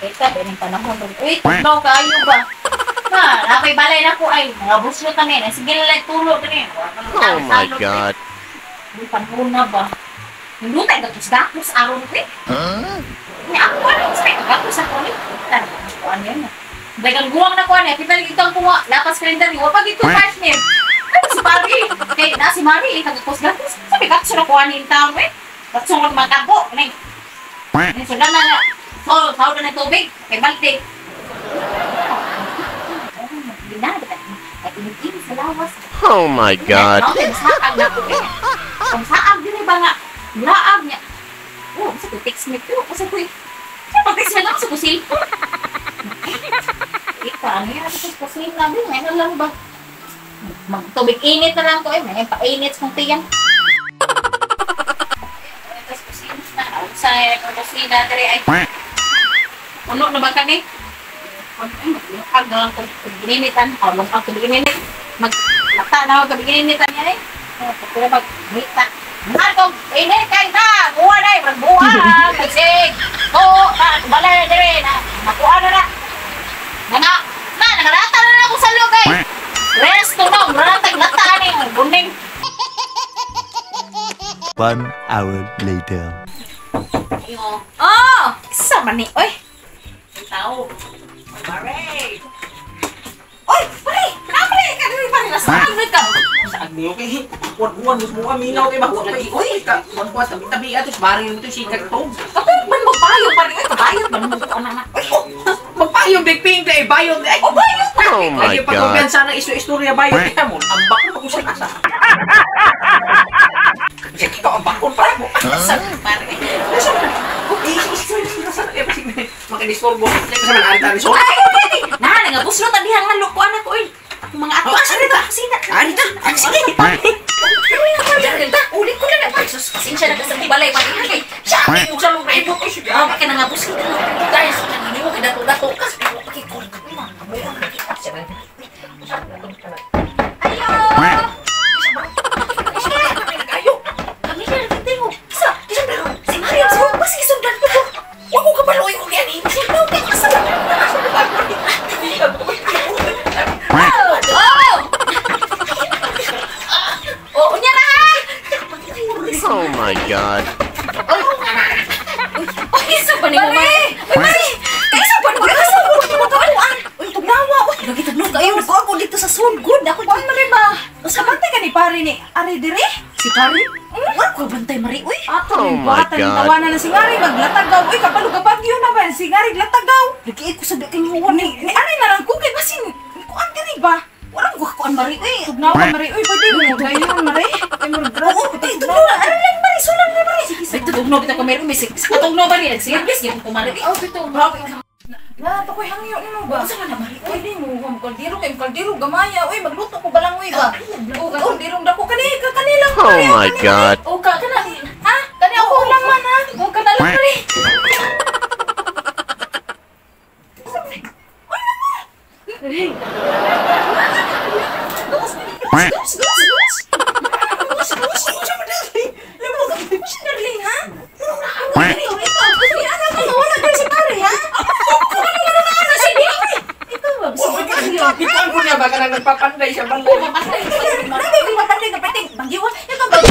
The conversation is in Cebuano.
Kita din panahon. Uy, tugnaw kaayo ba? Ha, napay balay na ko ay mga buslo ta ni. Sige lang tulo diri. Oh my God. Uy, panahon na ba? Hindi tayo gapos-gapos aron ko eh. Huh? Ni ako ano, sa gapos ako ni. Tara, kuan yan. Dagang guwang na kuan eh. Kita dito ang kuha. Lapas kalendar ni. Wa pag ito partner. Ay, si Mari. Kay na si Mari, tagapos-gapos. Sabi ka na kuan ni tao eh. Katso ko magkapo. Ni. Ni sudan na nga. So, sawd na tubig. Kay balde. Sa lawas. Oh my God. Saag na ko eh. Ang saag din ba nga? Laag niya. Oh, sa ko text me ko. Sa ko. Sa pag-text me lang sa ko cellphone. Ika, ano yan? Sa ko cellphone na din. Ano lang ba? Magtubig init na lang ko eh. May painit kong tiyan. Tapos kusina na. Sa kusina diri ay. Puno na ba kani? Mag na lang ko tubig-initan. O, lumpag tubig-init. Maglakta na ako tubig-initan niya eh. Pagkula mag-mita. Ano, init kay ta! Buwa na eh! Buwa! Magsig! Oo! Balay na diri na! Nakuha na na! Nana! Na! Nakalata na na ako sa loob eh! Resto na! Maratag lata na yung guning! 1 hour later. Oh! Isa man ni! Oy! Tao! Pare! Oy! Pare! Pare! Kanina pare! Nasaan na ka? Saan niyo kay kuwan mo minaw kay bago kay oy ka kuwan tabi-tabi ato mari nito sikat to. Kapag man magpayo pare oy kabayo man mo ko na. Oy magpayo big pink kay bayo ay oh bayo. Oh my God. Pagkumpiyansa na iso istorya bayo kay mo. Ambak mo ko sa asa. Sige ka ambak ko pare mo. Sa pare. Makadisturbo. Sa man ari so. Ay pwede. Na nga buslo ta dihang nga lukuan ako oy. Mga ato asa rito sina. Ari ta. Sige. Ulit ko na na. Sus, pasensya na ka sa balay pa niya kay. Siya Ay, sa loob na ko siya. Ah, kay nga buslo ka. Guys, nimo kay dato-dato ka. Pakikol ka na. Ayo. Ayo. Kami na nagtingo. Sa, si Mario, sa ba sige sundan ko. Wa ko kabalo ko yan. Sa Oh! Oh, unya na ha. Oh my God. Uy, isa pa ni mo, Mari. Uy, Mari. Isa pa ni mo. Asa mo mo? Uy, tugnawa. Uy, lagi tugnaw kayo. Nagkuha ko dito sa sungod. Ako kuan Mari ba? Usa bantay ka ni pare ni Ari dire? Si pare? Wala ko bantay Mari. Uy. Ato Oh ni my bata ni God. tawanan na si Ngari maglatagaw. Uy, kabalo ka bagyo na ba si Ngari latagaw. Lagi ko sa di kay Ni ni Ari na lang ko kay basin kuan diri ba? Wala ko kuan Mari. Uy, Tugnawa Mari. Uy, pwede mo dayon Mari. Ay mo Oo, ay tugnaw. Ari lang Mari, sulang na Mari. Sige, tugnaw kita ko Mari. May tugnaw Mari nag-service gyud ko Mari. Oh, bito. Na, to ko'y hangyo nimo ba? Unsa man na Mari? Uy, di mo mo kaldero kay kaldero gamaya. Uy, magluto ko balang uy ba. O kalderong dako kani ka kanilang Oh my God. O ka kana. Ha? Kani ako lang man ha. O kana lang Mari. Dos, dos, dos. Dos, dos. Darling, ha? Ikaw ko niya baka nang nagpapanday siya balay. Nagpapanday ka pating. Bagyo. Ikaw bagyo.